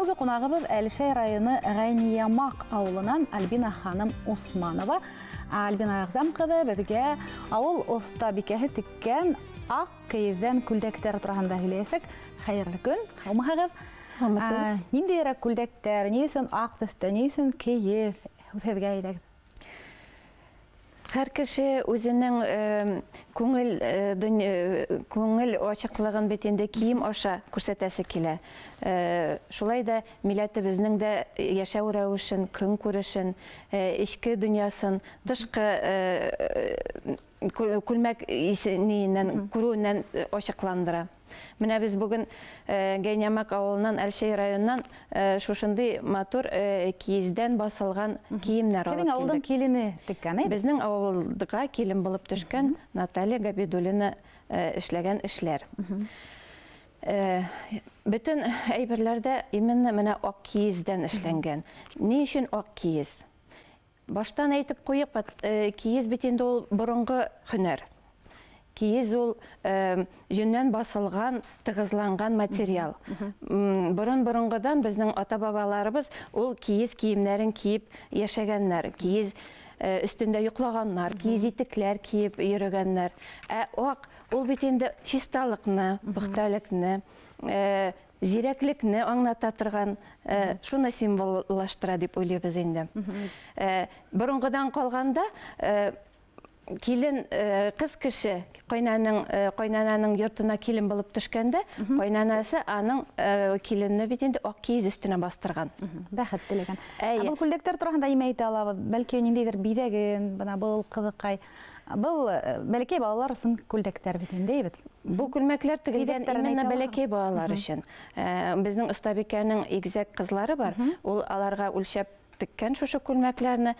Тәүге ҡунағыбыҙ Әлшәй районы Ғәйниямаҡ ауылынан Альбина ханым Усманова. Альбина Әғзәм ҡыҙы беҙгә ауыл оҫтабикәһе теккән аҡ кейеҙҙән күлдәктәр тураһында һөйләйәсәк. Хәйерле көн, һаумыһығыҙ! Ниндәйерәк күлдәктәр, ни өсөн аҡ төҫтә, ни өсөн кейеҙ? Һүҙ һеҙгә, әйҙәгеҙ. Һәр кеше үзенең күңел күңел ачыклыгын бит инде кием аша күрсәтәсе килә. Шулай да милләтебезнең дә яшәү рәвешен, көнкүрешен, эчке дөньясын тышкы күлмәк ниеннән күрүеннән ачыкландыра. Менә без бүген Гәйнәмәк авылыннан, Әлшәй районыннан шушындый матур киездән басылган киемнәр алып килдек. Һеҙҙең ауылдың килене теккән, әйме? Безнең авылга килен булып төшкән Наталья Габидуллина эшләгән эшләр. Бөтен әйберләр дә именно менә ак киездән эшләнгән. Ни өчен ак киез? Баштан әйтеп куйыйк, киез бит инде ул борынгы һөнәр. Киез ул җөннән басылган, тыгызланган материал. Борын-борынгыдан безнең ата-бабаларыбыз ул киез киемнәрен киеп яшәгәннәр, киез өстендә йоклаганнар, киез итекләр киеп йөрегәннәр. Ә ак ул бит инде чисталыкны, пөхтәлекне, зирәклекне аңлата торган, шуны символлаштыра дип уйлыйбыз инде. Борынгыдан калганда, килен, кыз кеше кайнаның, кайнананың йортына килен булып төшкәндә, кайнанасы аның киленне бит инде ак киез өстенә бастырган. Бәхет теләгән. Ә был күлдәктәр тураһында нимә әйтә алабыҙ? Бәлки ниндәйҙер биҙәген, бына был ҡыҙыҡай. Был бәләкәй балалар өсөн күлдәктәр бит инде, бит. Бу күлмәкләр тегелгән именно бәләкәй балалар өчен. Безнең остабикәнең игезәк кызлары бар. Ул аларга үлчәп теккән шушы күлмәкләрне.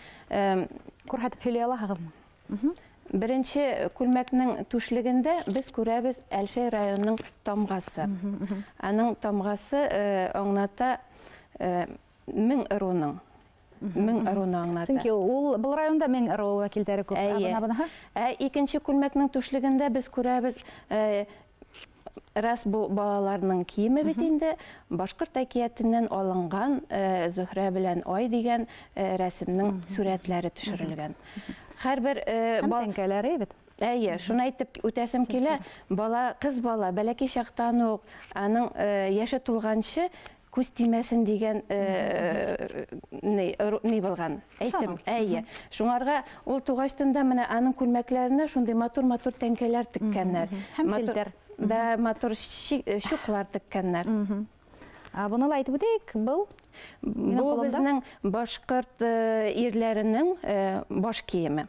Күрһәтеп һөйләй алаһығыҙмы? Беренче күлмәкнең түшлегендә без күрәбез Әлшәй районының тамгасы. Аның тамгасы аңлата 1000 ыруның. 1000 ыруны аңлата. Сөнки ул был районда 1000 ыру вәкилдәре күп. Ә бына быныһы? Ә икенче күлмәкнең түшлегендә без күрәбез, рас бу балаларның киеме бит инде, башкорт әкиятеннән алынган Зөһрә белән Ай дигән рәсемнең сүрәтләре төшерелгән. Һәрбер Һәм тәңкәләре бит. Әйе, шуны әйтеп үтәсем килә, бала, кыз бала бәләкәй чактан ук аның яше тулганчы күз тимәсен дигән ни булган, әйтем, әйе. Шуңарга ул тугачтын да менә аның күлмәкләренә шундый матур-матур тәңкәләр теккәннәр. Һәм селтәр. Да, матур чуклар теккәннәр. Ә буны ла әйтеп үтәйек, был Бу безнең башкорт ирләренең баш киеме.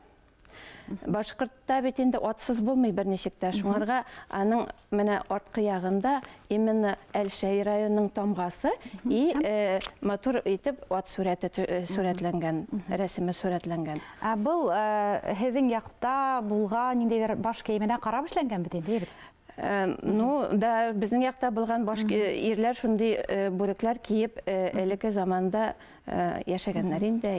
Башкортта бит инде атсыз булмый берничек тә. Шуңарга аның менә арткы ягында именно Әлшәй районының тамгасы и матур итеп ат сүрәте сүрәтләнгән, рәсеме сүрәтләнгән. Ә был һеҙҙең яҡта булған ниндәйҙер баш кейеменә ҡарап эшләнгән бит инде, бит? Ну, да, безнең яҡта булған баш ирләр шундый бүрекләр киеп элекке заманда яшәгәннәр инде.